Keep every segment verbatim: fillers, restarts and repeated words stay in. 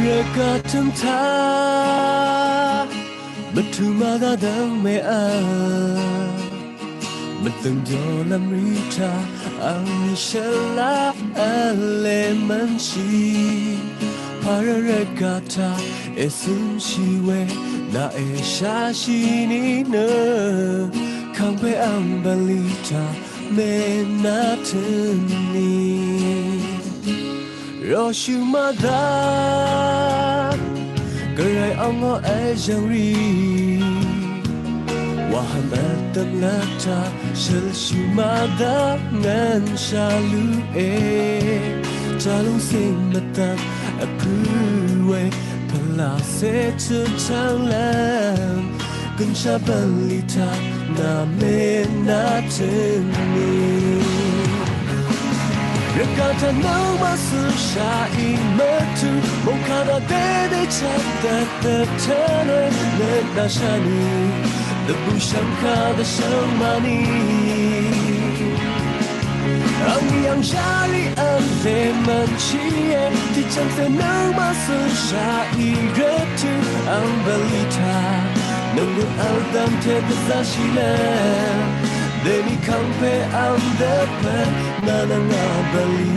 Raka hta, madu mada dang me a, madang jaw lam ri hta, ang ni shala a le man shi, para raka hta, e sun shi we, na e sha shi ni na, hkang hpe ang bali hta, me na hten ni. Raw shu ma da, Karai awng aw ai jang ri, wa ham atam lata, shal shu ma da, ngan sha lu e, ja lung sing madat, a pru e, pala se chut chang lam, Gansha bali hta na me na hten ni? Raka hta nau ma su sha i matu, mungkana de de chat dat dat hten ai, let na sha ni, dabu shang hka da shang ma ni? Ang yang shari ang le man shi e, di chan se nang ma su sha i ret tu ang bali hta, nang gun al dam hte kaza shi le, deni hkang hpe ang dat hpe, na na nga bali.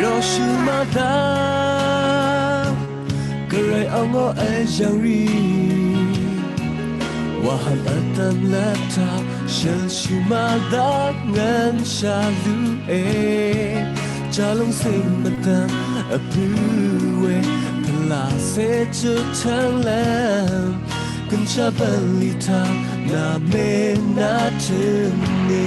Raw shu ma da, Karai awng aw ai jang ri, wa ham atam lata, shal shu ma da, ngan sha lu e, ja lung sing madat, a pru e, pala se chut chang lam, gansha bali hta, na me na hten ni?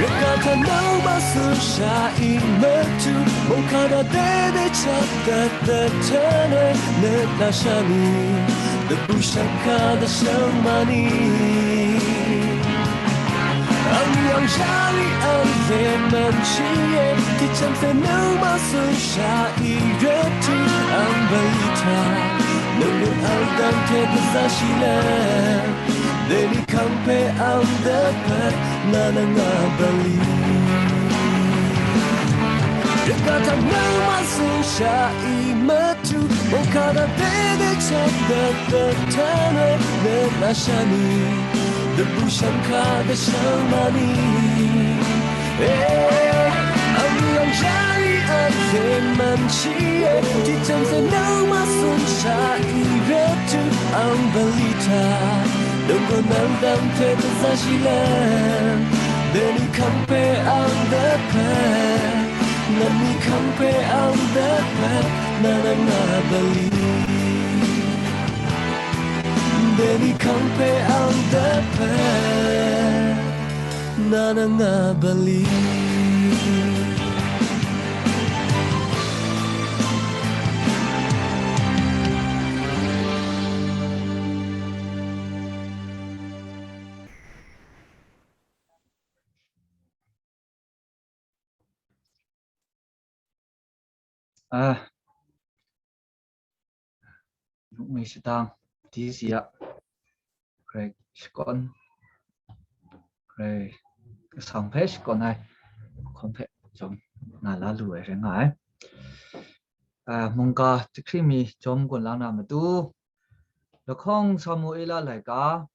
Raka hta nau ma su sha i matu, mungkana de de chat dat dat hten ai, let na sha ni, dabu shang hka da shang ma ni? Ang yang shari ang le man shi e, di chan se nau ma su sha i ret tu ang bali hta, nang lut al dang hte kaza shi le, deni hkang hpe ang dat hpe, na na nga bali. Raka hta nau ma su sha i matu, mungkana de de chat dat dat hten ai, let na sha ni, dabu shang hka da shang ma ni? Eh, ang yang shari ang le man shi e, di chan se nau ma su sha i ret tu ang bali hta, dong gaw nang dang hte kaza shi le, deni hkang hpe ang dat hpe, nang ni hkang hpe ang dat hpe, na na nga bali. Deni hkang hpe ang dat hpe, na na nga bali. Ah, lungmi shadang, di si a, Karai shakawn, Karai kasang hpe shakawn ai, hkawm hpe jawm nga la lu ai rai nga ai. Ah, mungga jahkring mi jawm gun la na matu, Lahkawng Samuela laika,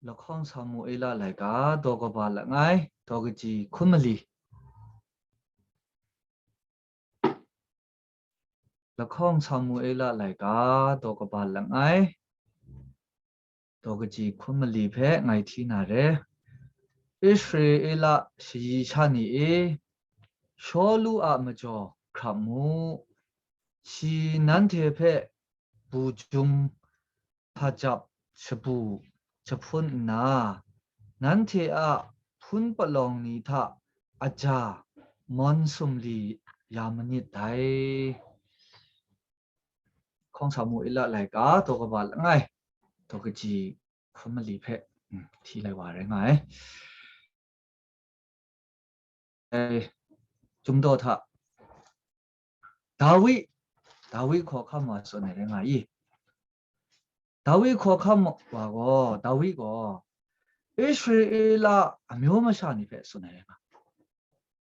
Lahkawng Samuela laika, daw kaba langai, daw kaji hkun mali. Lahkawng Samuela laika, daw kaba langai, daw kaji hkun mali hpe ngai hti na re. Israela shayi sha ni e, Shawlu a majaw hkrap mu, shi nanhte hpe bu jum hpajap shabu jahpun nna, nanhte a hpun palawng ni hta aja mawn sumli ya manit dai. Hkawng Samuela laika daw kaba langai, daw kaji hkun mali hpe, mm, hti lai wa rai nga ai. Eh, Chyum daw hta, Dawi, Dawi hkawhkam wa tsun ai rai nga i. Dawi hkawhkam wa gaw, Dawi gaw Israela amyu masha ni hpe tsun ai rai nga.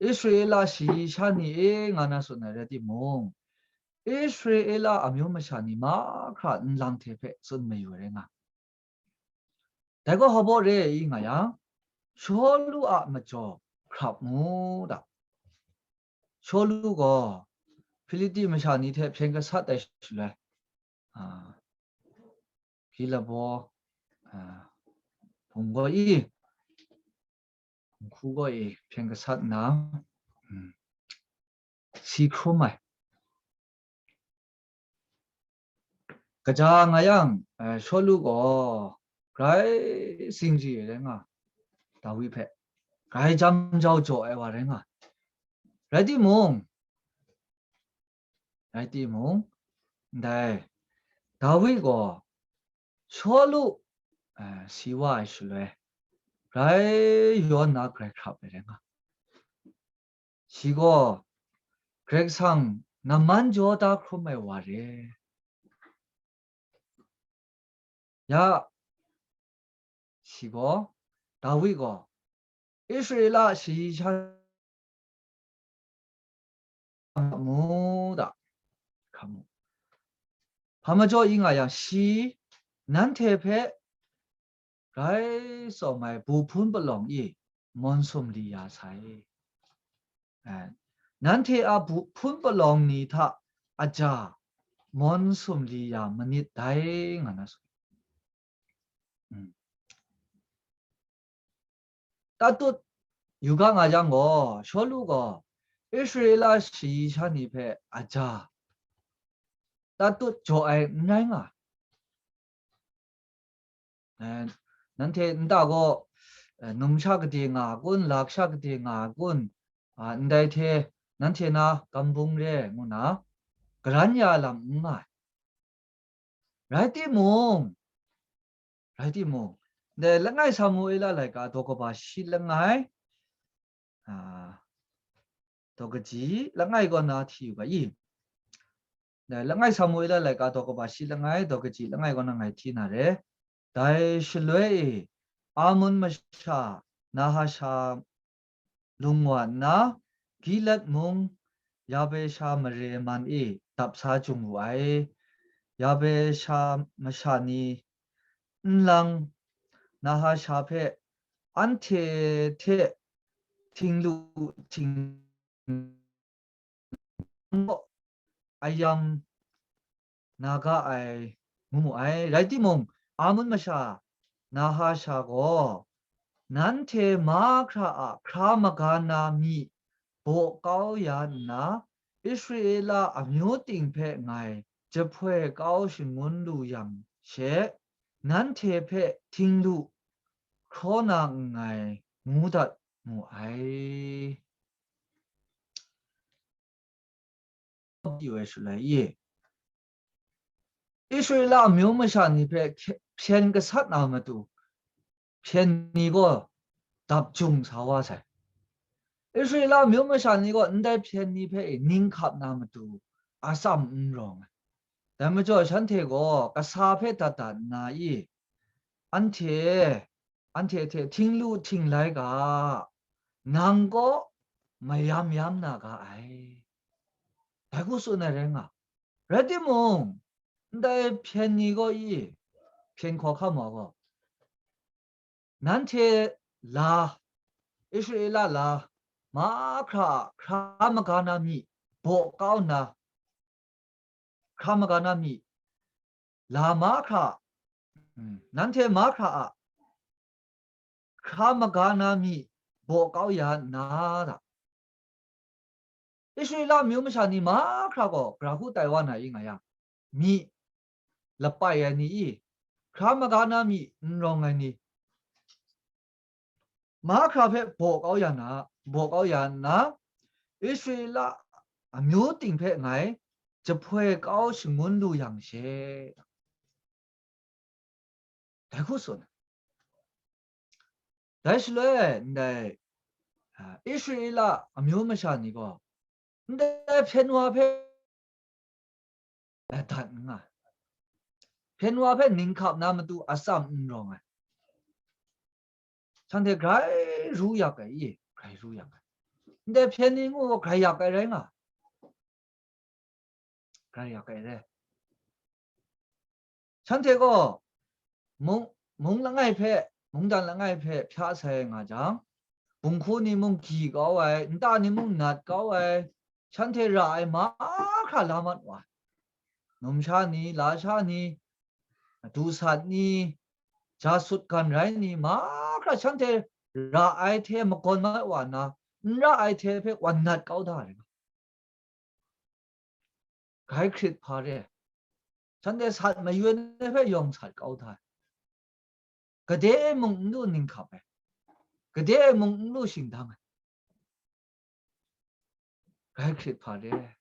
Israela shayi sha ni e, nga na tsun ai rai timung, Israela amyu masha ni mahkra nlang hte hpe tsun mayu ai rai nga. Dai gaw hpa baw re i nga yang, Shawlu a majaw hkrap mu da. Shawlu gaw Hpilisti masha ni hte hpyen gasat ai shaloi, a, Gilboa, a, hpung gaw i, hku gaw i hpyen gasat nna, mm, si hkrum ai. Kaja nga yang, eh, Shawlu gaw grai singji ai rai nga, Dawi hpe grai jam jau jaw ai wa rai nga. Rai timung, rai timung, ndai Dawi gaw Shawlu, eh, si wa ai shaloi, grai yawn na grai hkrap ai rai nga. Shi gaw Karai Kasang namman jaw da hkrum ai wa re. Ya, shi gaw, Dawi gaw, Israela shayi sha mu da, hkam mu. Hpa majaw i nga yang, shi nanhte hpe grai tsawm ai bu hpun palawng i mawn sumli ya sai. Eh, nanhte a bu hpun palawng ni hta aja mawn sumli ya manit dai, nga na su. Mm. Tatut yu ga nga yang gaw, Shawlu gaw Israela shayi sha ni hpe aja tatut jaw ai n rai nga. Eh, nanhte nta gaw, eh, numsha gade nga a kun, laksha gade nga a kun, a, ndai hte nanhte na gambung re ngu na, garan ya lam n nga ai. Rai timung, rai timung, ndai langai Samuela laika daw kaba shi langai, a, daw kaji langai kaw na hti yu ga i. Dai langai Samuela laika daw kaba shi langai, daw kaji langai kaw na ngai hti na re. Dai shaloi e, Amun masha Nahasha lung wa nna, Gilead mung Yabesha mare man e dap sa jung wu ai. Yabesha masha ni nlang Nahasha hpe anhte hte htinglu hting ayam na ga ai ngu mu ai. Rai timung, Amun masha Nahasha gaw, nanhte mahkra a hkra maga na myi baw kau ya nna, Israela amyu ting hpe ngai jahpoi kau shangun lu yang she, nanhte hpe htinglu hkraw na nngai, ngu dat mu ai. Yu ai shaloi e, Israela amyu masha ni hpe hpyen gasat na matu, hpyen ni gaw dap jung sa wa sai. Israela amyu masha ni gaw ndai hpyen ni hpe ning hkap na matu atsam n rawng ai. Dai majaw shanhte gaw kasa hpe dat dat nna i, anhte, anhte hte htinglu htinglai ga, nang gaw mayam yam na ga ai. Dai hku tsun ai rai nga. Rai timung, ndai hpyen ni gaw i, hpyen hkawhkam wa gaw, nanhte la, Israela la, mahkra a hkra maga na myi baw kau nna, hkra maga na myi, la mahkra, mm, nanhte mahkra a hkra maga na myi baw kau ya nna da. Israela amyu masha ni mahkra gaw gara hku tai wa na i nga yang, myi lapai ai ni i, hkra maga na myi n rawng ai ni, mahkra hpe baw kau ya na, baw kau ya nna, Israela amyu ting hpe ngai jahpoi kau shangun lu yang she, dai hku tsun. Dai shaloi ndai, a, Israela amyu masha ni gaw, ndai hpyen wa hpe ladat n nga, hpyen wa hpe ning hkap na matu atsam n rawng ai. Shanhte grai ru yak ai i, grai ru yak ai. Ndai hpyen ni ngu gaw grai yak ai rai nga, grai yak ai re. Shanhte gaw mung, mung langai hpe, mungdan langai hpe hpya sai nga jang, bunghku ni mung gyi kau ai, nta ni mung nat kau ai, shanhte ra ai mahkra la mat wa, numsha ni, lasha ni, dusat ni, ja sut gan rai ni, mahkra shanhte ra ai hte magawn mat wa na, n ra ai hte hpe wan nat kau da ai. Grai hkrit hpa re ai. Shanhte sat mayan ai hpe yawng sat kau da ai. Gade e mung n lu ning hkap ai. Gade e mung n lu shingdang ai. Grai hkrit hpa re ai.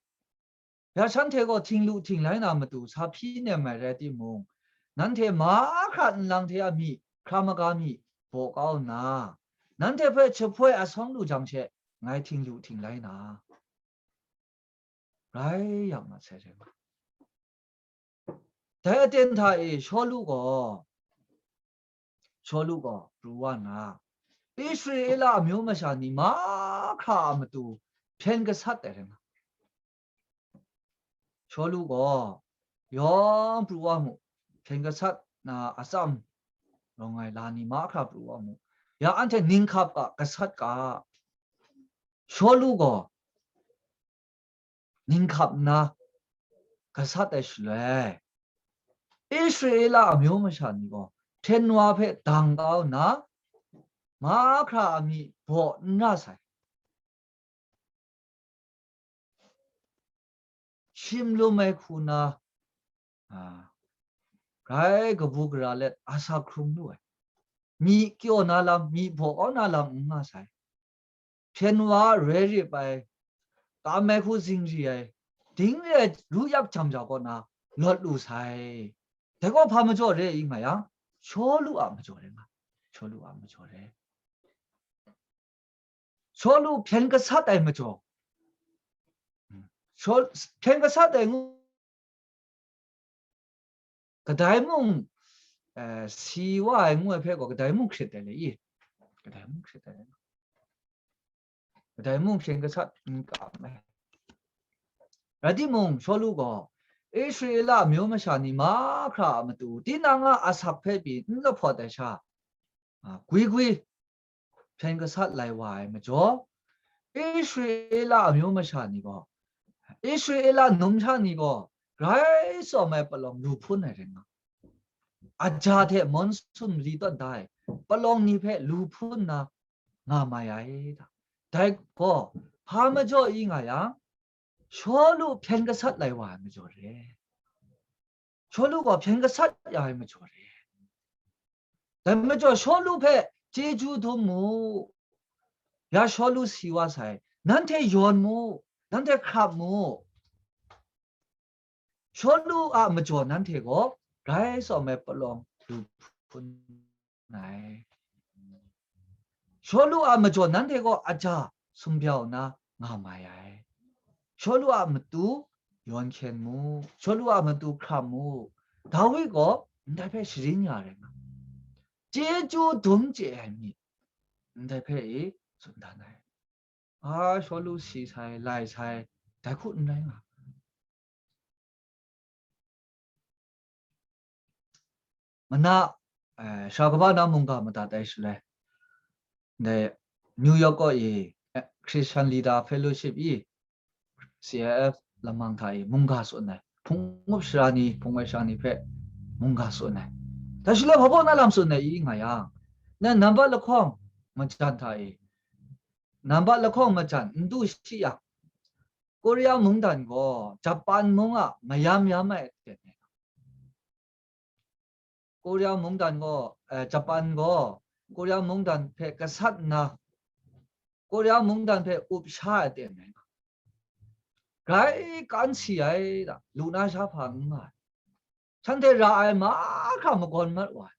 Ya shanhte gaw htinglu htinglai na matu sa hpyi nem ai rai timung, nanhte mahkra nlang hte a myi, hkra maga myi, baw kau nna, nanhte hpe jahpoi asawng lu jang she, ngai htinglu htinglai na, rai yang masai rai nga. Dai aten hta e Shawlu gaw, Shawlu gaw pru wa nna, Israela amyu masha ni mahkra a matu hpyen gasat ai rai nga. Shawlu gaw yawng pru wa mu, hpyen gasat na atsam rawng ai la ni mahkra pru wa mu. Ya anhte ning hkap ga, gasat ga, Shawlu gaw ning hkap nna gasat ai shaloi, Israela amyu masha ni gaw hpyen wa hpe dang kau nna, mahkra a myi baw n ra sai. Shim lum ai hku na, a, grai kabu gara let asak hkrung lu ai. Myi kyaw na lam, myi baw kau na lam n nga sai. Hpyen wa roi rip ai, kam ai hku zingri ai, ding re ai ru yak jam jau kaw na lawt lu sai. Dai gaw hpa majaw re i nga yang, Shawlu a majaw re nga, Shawlu a majaw re. Shawlu hpyen gasat ai majaw, Shaw-, hpyen gasat ai ngu, kadai mung, eh, si wa ai ngu ai hpe gaw, kadai mung hkrit ai le i? Kadai mung hkrit ai le? Kadai mung hpyen gasat n kam ai. Rai timung, Shawlu gaw Israela amyu masha ni mahkra a matu, tinang a asak hpe pyi n lahpawt ai sha, a, gwi gwi hpyen gasat lai wa ai majaw, Israela amyu masha ni gaw, Israela numsha ni gaw, grai tsawm ai palawng lu hpun ai rai nga, aja hte mawn sumri tawn da ai palawng ni hpe lu hpun na nga mai ai ta. Dai gaw, hpa majaw i nga yang, Shawlu hpyen gasat lai wa ai majaw re. Shawlu gaw hpyen gasat ya ai majaw re. Dai majaw Shawlu hpe chyeju dum mu. Ya Shawlu si wa sai, nanhte yawn mu, nanhte hkrap mu. Shawlu a majaw nanhte gaw grai tsawm ai palawng lu hpun ai. Shawlu a majaw nanhte gaw aja sumbyau na nga mai ai. Shawlu a matu yawn hkyen mu, Shawlu a matu hkram mu. Dawi gaw ndai hpe sharin ya rai nga, chyeju dum chye ai myit ndai hpe e tsun dan ai. A, Shawlu si sai, lai sai, dai hku n rai nga. Mana, eh, sha kaba na mungga madat ai shaloi, ndai New York kaw i, eh, Christian Leader Fellowship i, C I F lamang hta i mungga tsun ai, hpung up sara ni, hpung wai sara ni hpe mungga tsun ai. Dai shaloi hpa baw na lam tsun ai i nga yang, na nambat lahkawng majan hta i, nambat lahkawng majan n du shi yang, Korea mungdan gaw Japan mung a mayam yam ai aten ai. Korea mungdan gaw, eh, Japan gaw Korea mungdan hpe gasat nna, Korea mungdan hpe up sha ai aten ai. grai kan si ai da, lu na sha hpa n nga ai. Shanhte ra ai mahkra magawn mat wa ai.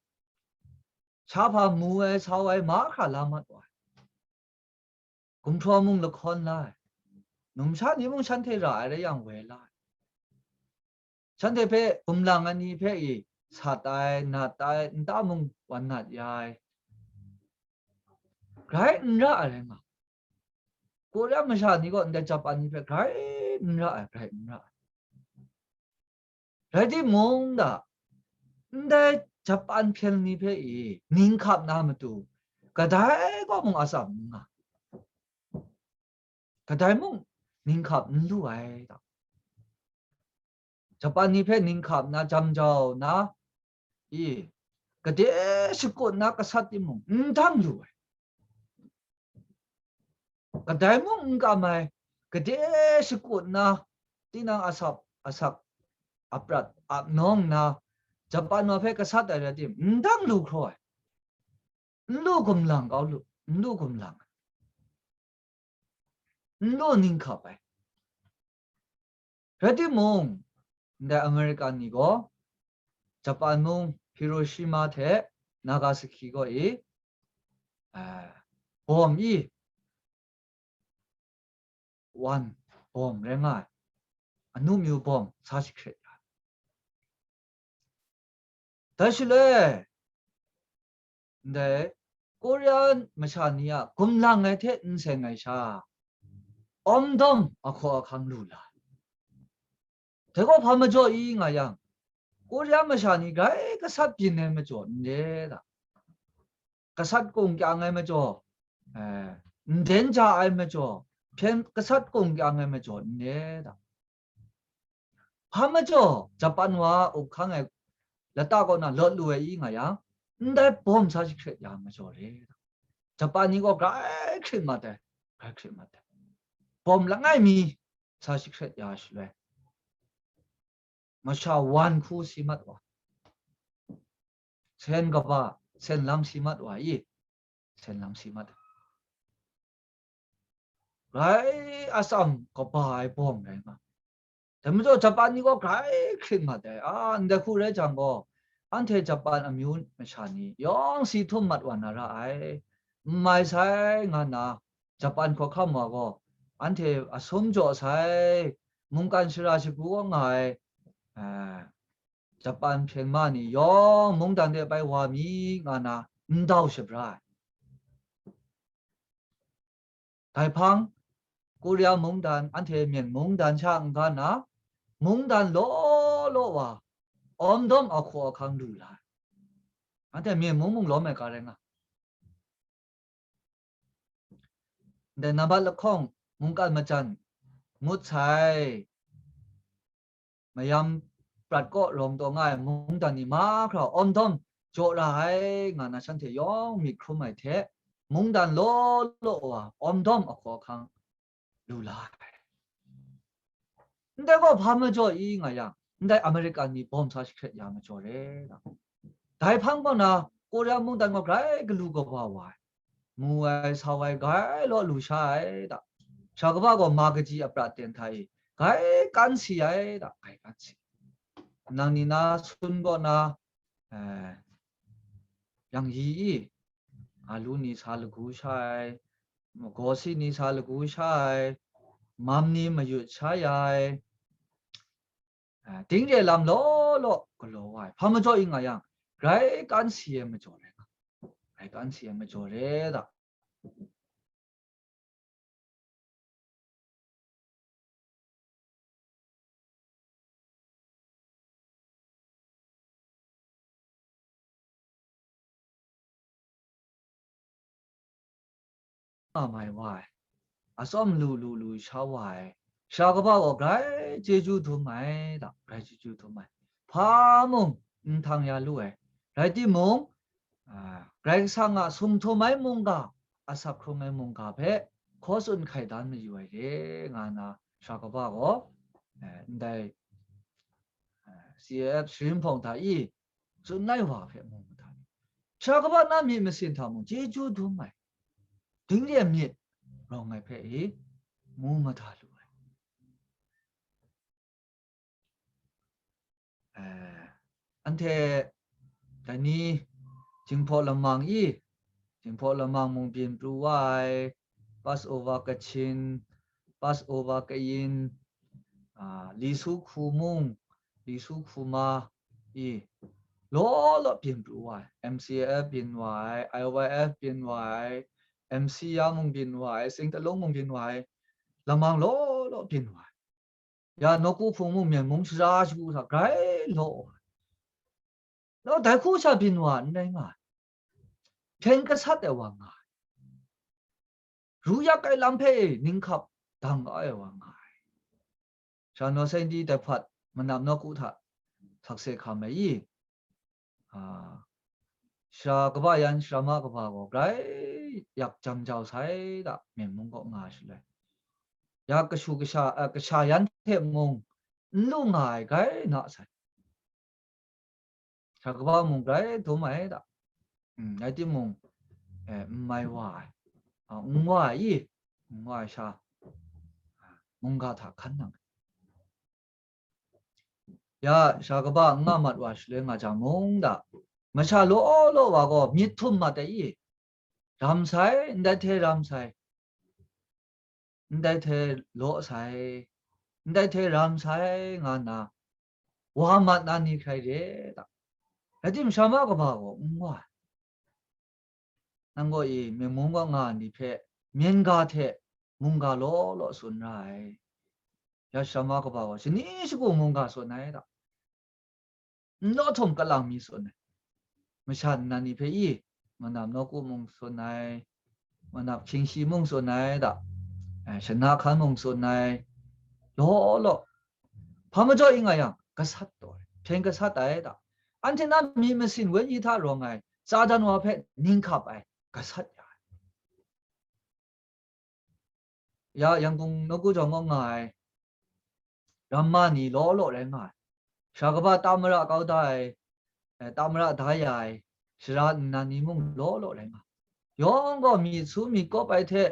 Sha hpa mu ai, sau ai mahkra la mat wa ai. Gumhpraw mung lahkawn la ai. Numsha ni mung shanhte ra ai rai yang woi la ai. Shanhte hpe gumlang ai ni hpe i sat ai, nat ai, nta mung wan nat ya ai. Grai n ra ai rai nga. Korea masha ni gaw ndai Japan ni hpe grai n ra ai, grai n ra ai. Rai timung da, ndai Japan hpyen ni hpe i ning hkap na matu, kadai kaw mung atsam n nga. Kadai mung ning hkap n lu ai da. Japan ni hpe ning hkap na, jam jau na, i, gade shakut na gasat timung n dang lu ai. Kadai mung n kam ai, gade shakut na, tinang asap, asak, aprat, ap nawng na, Japan wa hpe gasat ai rai tim, n dang lu hkraw ai. N lu gumlang kau lu, n lu gumlang ai. N lu ning hkap ai. Rai timung, ndai American ni gaw, Japan mung Hiroshima hte Nagasaki gaw i, ah, bom i, wan bom rai nga ai. Anu myu bom sa jahkret ya. Dai shaloi, ndai Korea masha ni a gumlang ai hte n seng ai sha, awm dawm ahkaw ahkang lu la. Dai gaw hpa majaw i nga yang, Korea masha ni grai gasat byin ai majaw n re da. Gasat kung kyang ai majaw, eh, nden ja ai majaw, hpyen gasat kung kyang ai majaw n re da. Hpa majaw, Japan wa up hkang ai lata kaw na lawt lu ai i nga yang, ndai bawm sa jahkret ya majaw re. Japan ni gaw grai hkrit mat ai, grai hkrit mat ai. Bawm langai mi sa jahkret ya shaloi, masha wan hku si mat wa, sen kaba, sen lang si mat wa i, sen lang si mat. Grai atsam kaba ai bawm rai nga. Dai majaw Japan ni gaw grai hkrit mat ai. A, ndai hku rai jang gaw, anhte Japan amyu masha ni yawng si htum mat wa na ra ai. N mai sai nga nna, Japan hkawhkam wa gaw, anhte asum jaw sai, mungkan shara shagu nga ai, eh, Japan hpyen ma ni yawng mungdan de bai wa mi nga na n dau shabra ai. Dai hpang, Korea mungdan, anhte Myen mungdan sha n-ga na, mungdan law law wa, awm dawm ahkaw ahkang lu la ai. Anhte Myen mung mung lawm ai ga rai nga. Ndai nambat lahkawng mungkan majan ngut sai, mayam prat kaw rawng taw nga ai mungdan ni mahkra awm dawm jaw ra ai, nga na shanhte yawng myit hkrum ai hte, mungdan law law wa awm dawm ahkaw ahkang lu la ai. Ndai gaw hpa majaw i nga yang, ndai American ni bawm sa jahkret ya majaw re. Dai hpang kaw na, Korea mungdan gaw grai galu kaba wa ai, mu ai, sau ai, grai law lu sha ai da. Sha kaba gaw ma kaji aprat ten hta e, grai kan si ai da, grai kan si. Nang ni na sun kaw na, eh, yang yi i, alu ni sa lagu sha ai, magawsi ni sa lagu sha ai, mam ni mayut sha ya ai, a, dingre lam law law galaw wa ai, hpa majaw i nga yang, grai kan si ai majaw rai nga, grai kan si ai majaw re da. Nga mai wa ai, atsawm lu lu lu sha wa ai, sha kaba gaw grai chyeju dum ai da, grai chyeju dum ai. Hpa mung n htang ya lu ai, rai timung, a, Karai Kasang a sumhtum ai mungga, asak hkrung ai mungga hpe hkaw tsun hkai dan mayu ai re, nga na sha kaba gaw, eh, ndai, eh, C A F sharin hpawng hta i tsun ai wa hpe mu mada lu. Sha kaba na myit masin hta mung chyeju dum ai, dingre myit rawng ai hpe i mu mada lu ai. eh, anhte dai ni, Jinghpaw Lamang i, Jinghpaw Lamang mung byin pru wa ai, Passover Kachin, Passover Kayin, ah, Li Su Hku mung, Li Su Hku ma i, law law byin pru wa ai, M C F byin wa ai, I Y F byin wa ai, M C ya mung byin wa ai, Sing Talung mung byin wa ai, Lamang law law byin wa ai. Ya, nawku hpung mung, myen mung shara shagu hta grai law ai. Law, dai hku sha byin wa n rai nga ai. Hpyen gasat ai wa nga ai. Ru yak ai lam hpe ninghkap dang ai wa nga ai. Sha naw sai di dai hpat manam nawku hta sakse hkam ai i, a, sara kaba yan, sara ma kaba gaw grai yak jang jau sai da, myen mung kaw nga ai shaloi. Ya kashu kasha, a, kasha yan hte mung n lu nga ai grai na sai. Sara kaba mung grai dum ai da. Mm, rai timung, eh, n mai wa ai, a, n wa ai i, n wa ai sha, a, mungga hta hkan nang ai. Ya, sara kaba n nga mat wa shaloi nga jang mung da, masha law law wa gaw myit htum mat ai i, ram sai, ndai hte ram sai, ndai hte law sai, ndai hte ram sai, nga nna wa mat na ni hkrai re da. Rai timung, sara ma kaba gaw n wa ai. Nang gaw i, myen mung kaw nga ai ni hpe, myen ga hte mungga law law tsun ra ai. Ya, sara ma kaba gaw shani shagu mungga tsun ai da. N law htum kalang mi tsun ai. Masha nnan ni hpe i, manam nawku mung tsun ai, manam hkying shi mung tsun ai da, eh, shana hkan mung tsun ai, law law. Hpa majaw i nga yang, gasat taw ai, hpyen gasat ai da. Anhte na myit masin wenyi hta rawng ai, Satan wa hpe ninghkap ai, gasat ya ai. Ya, Yangon nawku jawng kaw nga ai, ramma ni law law rai nga ai. Sara kaba tamara kau da ai, eh, tamara da ya ai, sara nnan ni mung law law rai nga ai. Yawng gaw myit su myit kawp ai hte,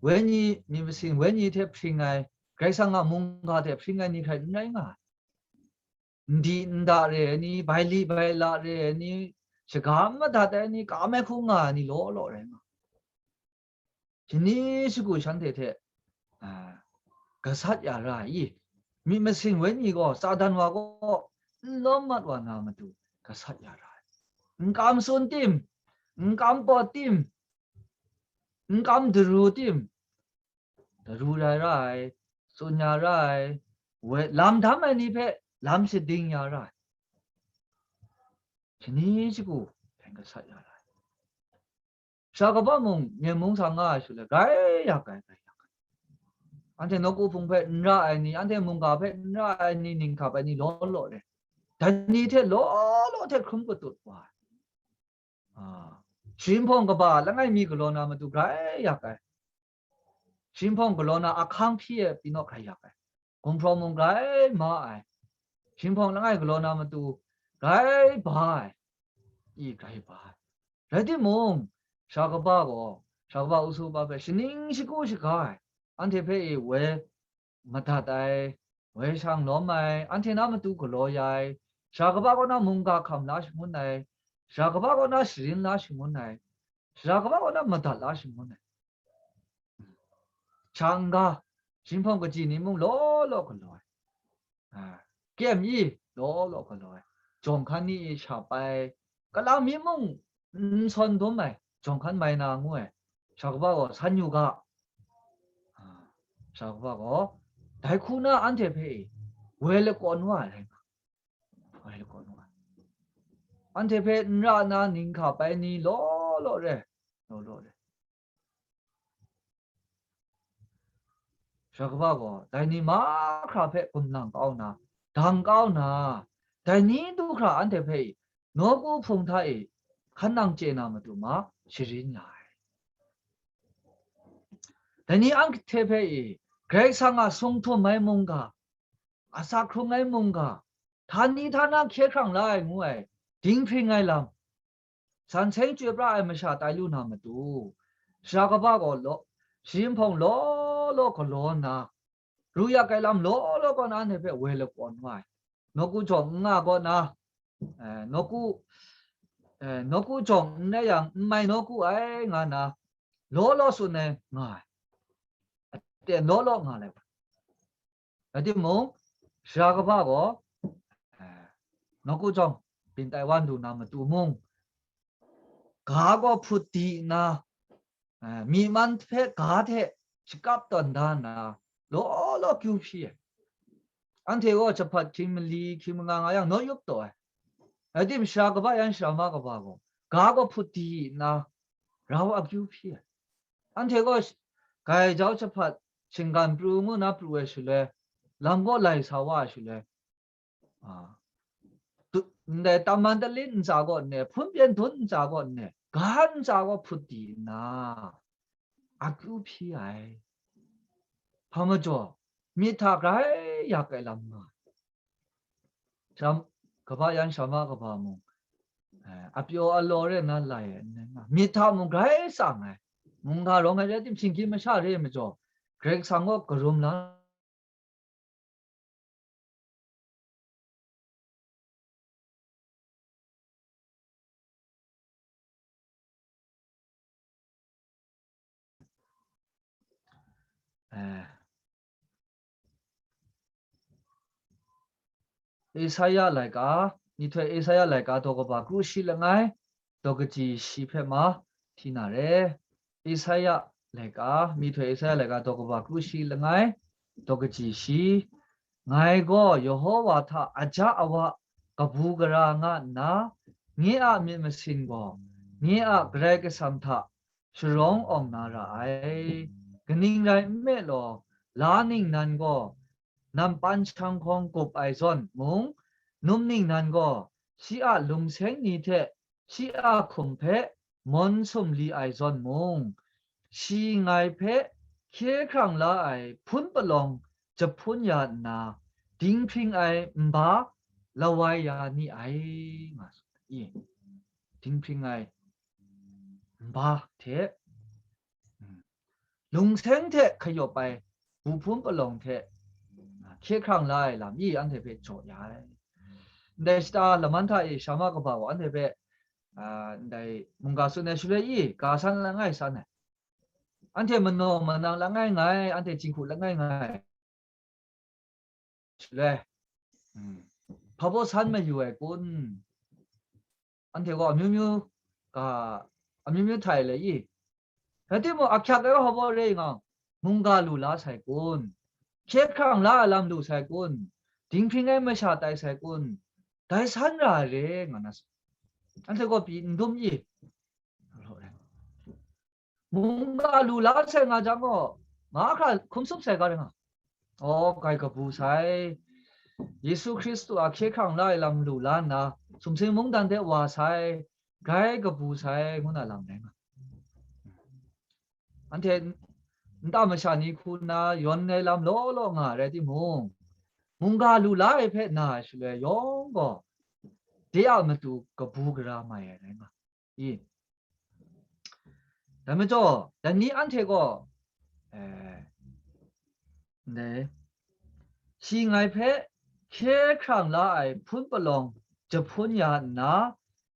wenyi, myit masin wenyi hte hpring ai, Karai Kasang a mungga hte hpring ai ni hkrai n rai nga ai. N di n da re ai ni, bai li bai la re ai ni, shaga n madat ai ni, kam ai hku nga ai ni law law rai nga ai. Shani shagu shanhte hte, a, gasat ya ra ai i, myit masin wenyi gaw, Satan wa gaw n lawm mat wa na matu gasat ya ra ai. N kam tsun tim, n kam pawt tim, n kam daru tim, daru rai ra ai, tsun ya ra ai, we, lam dam ai ni hpe lam shading ya ra ai. Shani shagu hpyen gasat ya ra ai. Sara kaba mung, myen mung sa nga ai shaloi, grai yak ai, grai yak ai. Anhte nawku hpung hpe n ra ai ni, anhte mungga hpe n ra ai ni, ninghkap ai ni law law re. Dai ni hte law law hte hkrum patut wa ai. A, sharin hpawng kaba langai mi galaw na matu grai yak ai. Sharin hpawng galaw na ahkang hpyi ai pyi naw grai yak ai. Gumhpraw mung grai ma ai. Sharin hpawng langai galaw na matu grai ba ai. I grai ba ai. Rai timung, sara kaba gaw, sara kaba usu ba hpe shaning shagu shaga ai. Anhte hpe i woi madat ai, woi shang lawm ai, anhte na matu galaw ya ai, sara kaba kaw na mungga hkam la shangun ai, sara kaba kaw na sharin la shangun ai, sara kaba kaw na madat la shangun ai. Sha n-ga, sharin hpawng kaji ni mung law law galaw ai. A, kyem i law law galaw ai. Jawng hkan ni i shap ai, kalang mi mung n sawn dum ai, jawng hkan mai na ngu ai. Sara kaba gaw san yu ga. A, sara kaba gaw, dai hku na anhte hpe i, woi lakawn wa ai rai nga, woi lakawn wa ai. Anhte hpe n ra nna ninghka bai ni law law re, law law re. Sara kaba gaw, dai ni mahkra hpe gumlang kau na, dang kau na, dai ni du hkra anhte hpe i, nawku hpung hta e hkan nang chye na matu ma sharin nga ai. Dai ni anhte hpe e, Karai Kasang a sung htum ai mungga, asak hkrung ai mungga, htani htana hkye hkrang la ai ngu ai, dinghpring ai lam, san seng chyoi pra ai masha tai lu na matu, sara kaba gaw law, sharin hpawng law law galaw nna, ru yak ai lam law law kaw na anhte hpe woi lakawn wa ai. nawku jawng n nga kaw na, eh, nawku, eh, nawku jawng n rai yang, n mai nawku ai, nga na, law law tsun ai nga ai. Aten law law nga ai. Rai timung, sara kaba gaw, eh, nawku jawng byin tai wa n du na matu mung, ga gaw hput di nna, eh, myi man hpe ga hte shakap tawn da nna, law law kyu hpyi ai. Anhte gaw jahpat hkying mali, hkying manga nga yang, naw yup taw ai. Rai tim, sara kaba yan sara ma kaba gaw, ga gaw hput di nna, rau akyu hpyi ai. Anhte gaw sh-, gai jau jahpat shinggan pru ngu na pru ai shaloi, lam gaw lai sa wa ai shaloi, a, tu-, ndai taman talit ntsa gaw nne, hpun pyen dun ntsa gaw nne, ga ntsa gaw hput di nna, akyu hpyi ai. Hpa majaw, myit hta grai yak ai lam nga ai. Sham-, kaba yan sara ma kaba mung, eh, apyaw alaw re nna lai ai n rai nga, myit hta mung grai tsang ai. Mungga rawng ai rai tim, shinggyim masha re ai majaw, Karai Kasang gaw karum la Eh. Esaia laika, myihtoi Esaia laika daw kaba kru shi langai, daw kaji shi hpe ma hti na re. Esaia laika, myihtoi Esaia laika daw kaba kru shi langai, daw kaji shi. Ngai gaw Yehowa hta aja awa kabu gara nga nna, nye a myit masin gaw nye a Karai Kasang hta sharawng awng na ra ai. Kaning rai nme law, la ningnan gaw nampan shang hkawng gup ai zawn mung, num ningnan gaw shi a lungseng ni hte shi a hkum hpe mawn sumli ai zawn mung, shi ngai hpe hkye hkrang la ai hpun palawng jahpun ya nna, dinghpring ai nba lawai ya ni ai, nga tsun ai. Dinghpring ai nba hte, mm, lungseng hte hkayawp ai bu hpun palawng hte, ah, hkye hkrang la ai lam i anhte hpe jaw ya ai. Ndai shata laman hta e sara ma kaba gaw anhte hpe, ah, ndai mungga tsun ai shaloi i, ga san langai san ai. Anhte manaw manang langai nga ai, anhte jinghku langai nga ai. Shaloi, mm, hpa baw san mayu ai kun? Anhte gaw amyu myu, ga, amyu myu htai le i. Rai timung, ahkyak ai hpa baw re nga, mungga lu la sai kun? Hkye hkrang la ai lam lu sai kun? Dinghpring ai masha tai sai kun? Dai san ra ai re, nga na sa. Anhte gaw pyi n dum i? Mungga lu la sai nga jang gaw, mahkra hkum tsup sai ga rai nga. Aw, grai kabu sai. Yesu Hkristu a hkye hkrang la ai lam lu la nna, sumsing mungdan de wa sai, grai kabu sai, ngu na lam rai nga. Anhte n-, nta masha ni hku nna yawn ai lam law law nga ai rai timung, mungga lu la ai hpe na ai shaloi yawng gaw, de a matu kabu gara mai ai rai nga. I. Dai majaw, dai ni anhte gaw, eh, ndai, shi ngai hpe hkye hkrang la ai hpun palawng jahpun ya nna,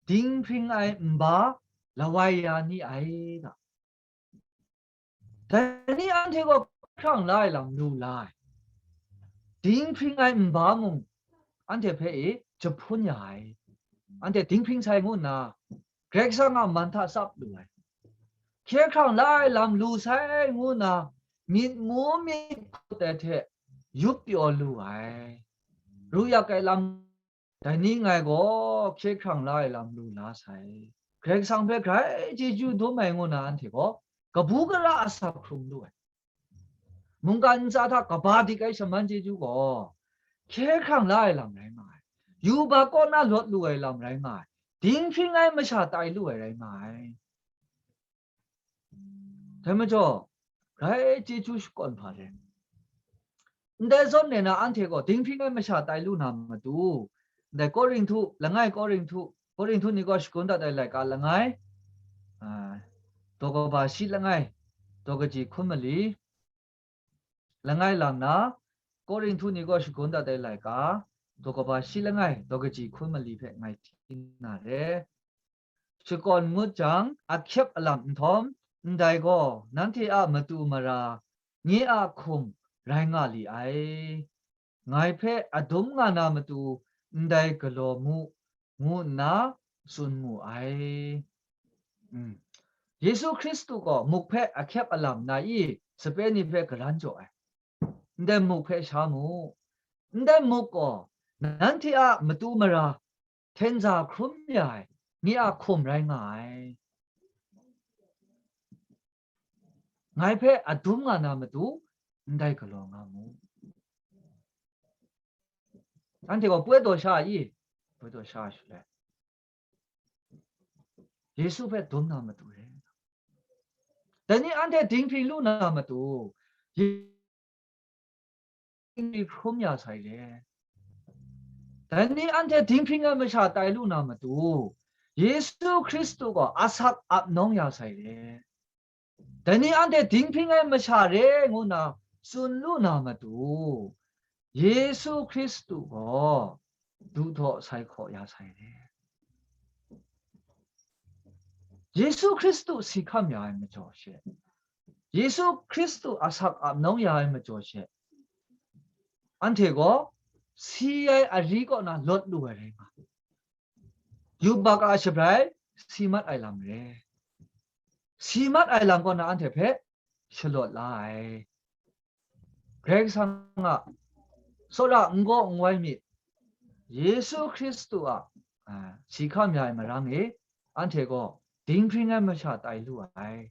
dinghpring ai nba lawai ya ni ai, da. Dai ni anhte gaw hkrang la ai lam lu la ai. Dinghpring ai nba mung anhte hpe e jahpun ya ai. Anhte dinghpring sai ngu nna, Karai Kasang a man hta tsap lu ai. Hkye hkrang la ai lam lu sai ngu nna, myit mu myit hkut ai hte yup pyaw lu ai. Ru yak ai lam Dai ni ngai gaw hkye hkrang la ai lam lu la sai. Karai Kasang hpe grai chyeju dum ai ngu na anhte gaw kabu gara a sa hkrum lu ai. Mungkan ntsa hta kaba dik ai shaman chyeju gaw hkye hkrang la ai lam rai nga ai. Yubak kaw na lawt lu ai lam rai nga ai. Dinghpring ai masha tai lu ai rai nga ai. Dai majaw, grai chyeju shakawn hpa re. Ndai zawn e na anhte gaw dinghpring ai masha tai lu na matu, ndai Korinhtu, langai Korinhtu, Korinhtu ni gaw shagun dat ai laika langai, a, daw kaba shi langai, daw kaji hkun mali, langai lang na, Korinhtu ni gaw shagun dat ai laika, daw kaba shi langai, daw kaji hkun mali hpe ngai hti na re. Shakawn ngut jang, ahkyep alam nhtawm, ndai gaw, nanhte a matu mara, nye a hkum rai nga li ai. Ngai hpe adum nga na matu, ndai galaw mu, ngu nna tsun mu ai. Mm. Yesu Hkristu gaw muk hpe ahkyep alam na i, sape ni hpe garan jaw ai. Ndai muk hpe sha mu. Ndai muk gaw nanhte a matu mara, hten za hkrum ya ai, nye a hkum rai nga ai. Ngai hpe adum nga na matu, ndai galaw nga mu. Anhte gaw poi daw sha ai i? Poi daw sha shaloi, Yesu hpe dum na matu re. Dai ni anhte dinghpring lu na matu, dinghpring hkrum ya sai le. Dai ni anhte dinghpring ai masha tai lu na matu, Yesu Hkristu gaw asak ap nawng ya sai le. Dai ni anhte dinghpring ai masha re ngu na tsun lu na matu, Yesu Hkristu gaw duhdaw sai hkaw ya sai re. Yesu Hkristu si hkam ya ai majaw she, Yesu Hkristu asak ap nawng ya ai majaw she, anhte gaw si ai ari kaw na lawt lu ai rai nga. Yubak a shabrai si mat ai lam re. Si mat ai lam kaw na anhte hpe shalawt la ai. Karai Kasang a tsawra n gaw n wai myit, Yesu Hkristu a, a, si hkam ya ai marang e, anhte gaw dinghpring ai masha tai lu ai.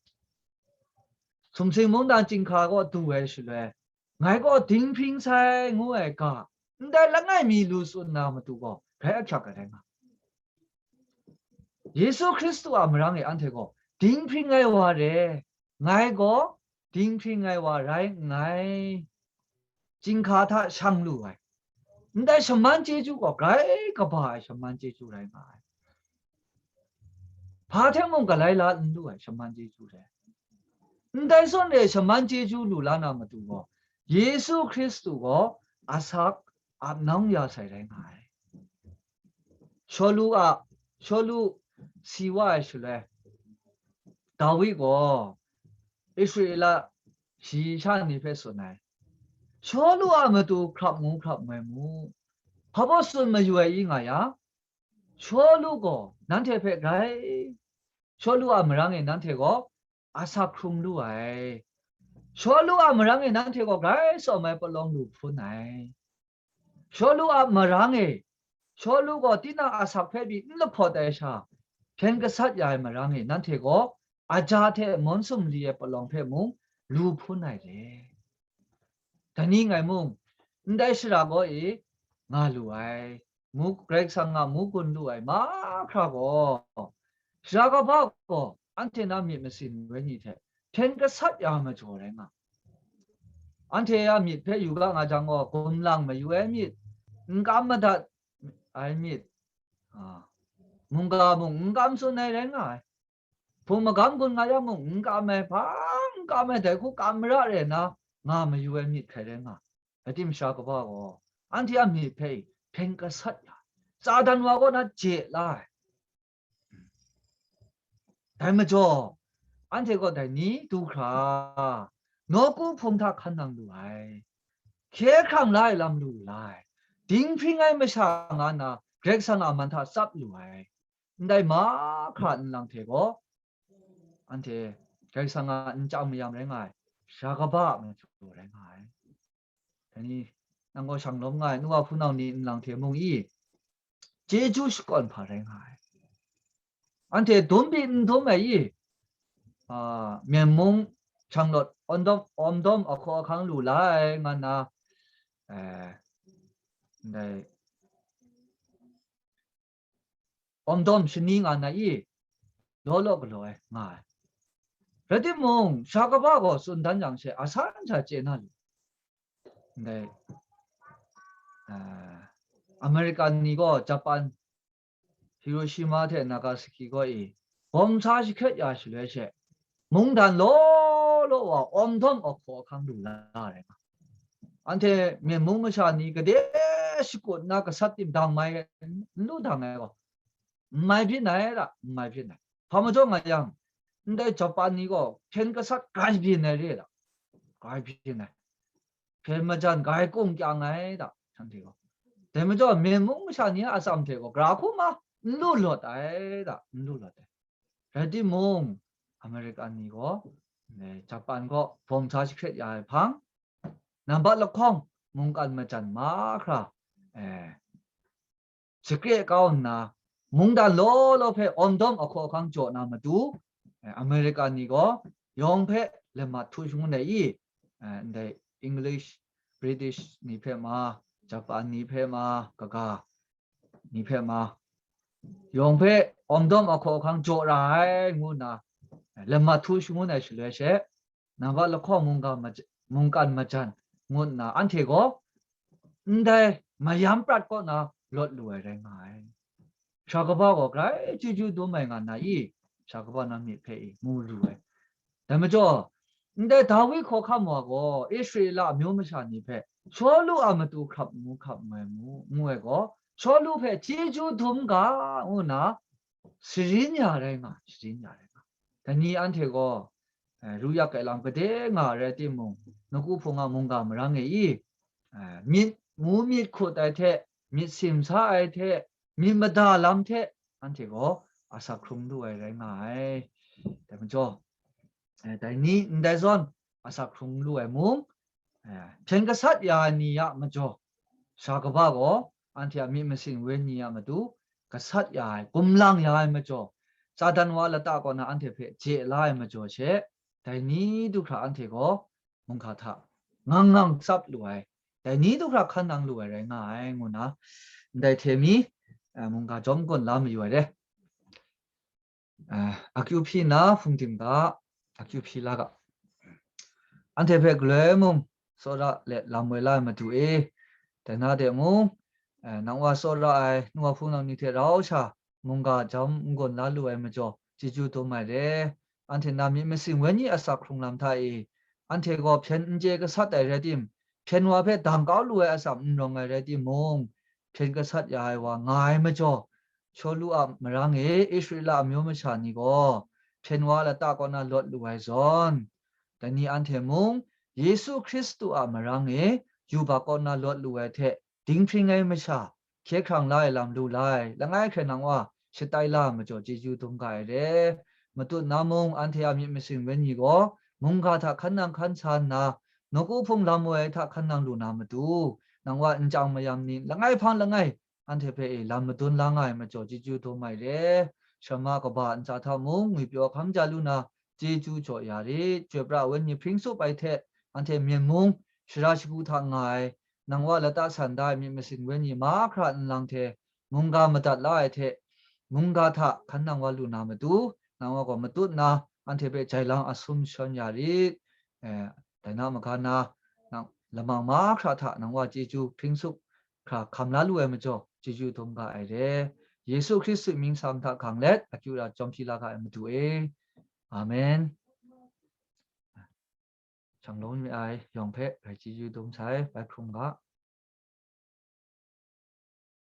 Sumsing mungdan chyinghka kaw du ai shaloi, ngai gaw dinghpring sai ngu ai ga, ndai langai mi lu tsun na matu gaw, grai ahkyak ai rai nga. Yesu Hkristu a marang e anhte gaw dinghpring ai wa re, ngai gaw dinghpring ai wa rai nngai. Chyinghka hta shang lu ai. Ndai shaman chyeju gaw grai kaba ai shaman chyeju rai nga ai. Hpa hte mung galai la n lu ai shaman chyeju rai. Ndai zawn e shaman chyeju lu la na matu gaw, Yesu Hkristu gaw asak ap nawng ya sai rai nga ai. Shawlu a, Shawlu si wa ai shaloi, Dawi gaw Israela shayi sha ni hpe tsun ai, Shawlu a matu hkrap ngu hkrap ngoi mu. Hpa baw tsun mayu ai i nga yang, Shawlu gaw nanhte hpe grai, Shawlu a marang e nanhte gaw asak hkrum lu ai. Shawlu a marang e nanhte gaw grai tsawm ai palawng lu hpun ai. Shawlu a marang e, Shawlu gaw tinang asak hpe pyi n lahpawt ai sha, hpyen gasat ya ai marang e, nanhte gaw aja hte mawn sumli ai palawng hpe mung lu hpun ai re. Dai ni ngai mung, ndai shara kaw e nga lu ai, ngu Karai Kasang a ngu gun lu ai mahkra gaw, shara kaba gaw anhte na myit masin wenyi hte hpyen gasat ya ai majaw rai nga. Anhte a myit hpe yu ga nga jang gaw, gumlang mayu ai myit, n kam madat ai myit, a, mungga mung n kam tsun ai rai nga ai. Hpung magam gun nga yang mung, n kam ai, hpa n kam ai, dai hku kam mara re na nga mayu ai myit hkrai rai nga. Rai timung, shara kaba gaw anhte a myit hpe hpyen gasat ya, Satan wa kaw na je la ai. Dai majaw, anhte gaw dai ni du hkra, nawku hpung hta hkan nang lu ai, hkye hkrang la ai lam lu la ai, dinghpring ai masha nga nna Karai Kasang a man hta tsap lu ai, ndai mahkra nlang hte gaw, anhte Karai Kasang a nchyang mayam rai nga ai, shara kaba a matu rai nga ai. Dai ni, nang gaw shang lawm nga ai, nu wa hpunau ni nlang hte mung i, chyeju shakawn hpa rai nga ai. Anhte dum pyi n dum ai i, a, Myen mung shanglawt awm dawm, awm dawm ahkaw ahkang lu la ai, nga nna, eh, ndai awm dawm shani nga nna i, law law galaw ai nga ai. Rai timung, shara kaba gaw tsun dan yang she, a san sha chye na lu. Ndai, ah, American ni gaw Japan, Hiroshima hte Nagasaki gaw i, bawm sa jahkret ya shaloi she, mungdan law law wa awm dawm ahkaw ahkang lu la ai nga. Anhte Myen mung masha ni gade shakut nna gasat tim dang mai, n lu dang ai gaw, n mai byin ai da, n mai byin ai. Hpa majaw nga yang, ndai Japan ni gaw hpyen gasat grai byin ai re da, grai byin ai. Hpyen majan grai kung kyang ai da, shanhte gaw. Dai majaw, Myen mung masha ni a atsam hte gaw, gra hku ma, n lu lawt ai da, n lu lawt ai. Rai timung, American ni gaw, eh, Japan gaw bawm sa jahkret ya ai hpang, nambat lahkawng mungkan majan mahkra, eh, shakre kau nna, mungdan law law hpe awm dawm ahkaw ahkang jaw na matu, eh, American ni gaw yawng hpe lamat htu shangun ai i, eh, ndai English, British ni hpe ma, Japan ni hpe ma, kaga ni hpe ma, yawng hpe awm dawm ahkaw ahkang jaw ra ai, ngu nna, eh, lamat htu shangun ai shaloi she, nambat lahkawng mungga maj-, mungkan majan, ngu nna anhte gaw ndai mayam prat kaw na lawt lu ai rai nga ai. Sha kaba gaw grai chyeju dum ai nga na i, sha kaba na myit hpe i mu lu ai. Dai majaw, ndai Dawi hkawhkam wa gaw Israela amyu masha ni hpe, Shawlu a matu hkrap ngu hkrap ngoi mu, ngu ai gaw, Shawlu hpe chyeju dum ga, ngu nna, sharin ya rai nga, sharin ya rai nga. Dai ni anhte gaw, eh, ru yak ai lam gade nga rai timung, nawku hpung a mungga marang e i, eh, myit mu myit hkut ai hte, myit simsa ai hte, myit mada lam hte, anhte gaw asak hkrung lu ai rai nga ai. Dai majaw, eh, dai ni ndai zawn asak hkrung lu ai mung, eh, hpyen gasat ya ai ni a majaw, sha kaba gaw anhte a myit masin wenyi a matu gasat ya ai, gumlang ya ai majaw, Satan wa lata kaw na anhte hpe je la ai majaw she, dai ni du hkra anhte gaw mungga hta ngang ngang tsap lu ai, dai ni du hkra hkan nang lu ai rai nga ai, ngu na, ndai hte mi, eh, mungga jawm gawn la mayu ai re. Eh, akyu hpyi na hpung tim ga, akyu hpyi la ga. Anhte hpe galoi mung, tsawra let lam woi la ai Madu e, dai na de mung, eh, nang wa tsawra ai, nu wa hpung nang ni hte rau sha, mungga jawm n-gawn la lu ai majaw, chyeju dum ai re. Anhte na myit masin wenyi asak hkrung lam hta e, anhte gaw hpyen n chye gasat ai rai tim, hpyen wa hpe dang kau lu ai atsam n rawng ai rai timung, hpyen gasat ya ai wa nga ai majaw, Shawlu a marang e Israela amyu masha ni gaw hpyen wa lata kaw na lawt lu ai zawn, dai ni anhte mung Yesu Hkristu a marang e yubak kaw na lawt lu ai hte dinghpring ai masha, hkye hkrang la ai lam lu la ai, langai hkrai nang wa shatai la ai majaw chyeju dum ga ai re. Matut na mung anhte a myit masin wenyi gaw mungga hta hkan nang hkan sa nna, nawku hpung lam woi ai hta hkan nang lu na matu, nang wa nchyang mayam ni langai hpang langai anhte hpe e lam madun la nga ai majaw chyeju dum ai re. Sharma kaba ntsa hta mung ngwipyaw hkam ja lu na, chyeju jaw ya rit. Chyoi pra wenyi hpring tsup ai hte, anhte Myen mung shara shagu hta nga ai, nang wa lata san da ai myit masin wenyi mahkra nlang hte mungga madat la ai hte, mungga hta hkan nang wa lu na matu, nang wa gaw matut na, anhte hpe jai lang asum shawn ya rit. Eh, dai na maga na, nang lamang mahkra hta nang wa chyeju hpring tsup hkra hkam la lu ai majaw, chyeju dum ga ai re. Yesu Hkristu mying sa hta hkang let, akyu ra jawm hpyi la ga ai Madu e. Amen. Shanglawm mi ai yawng hpe grai chyeju dum sai, bai hkrum ga.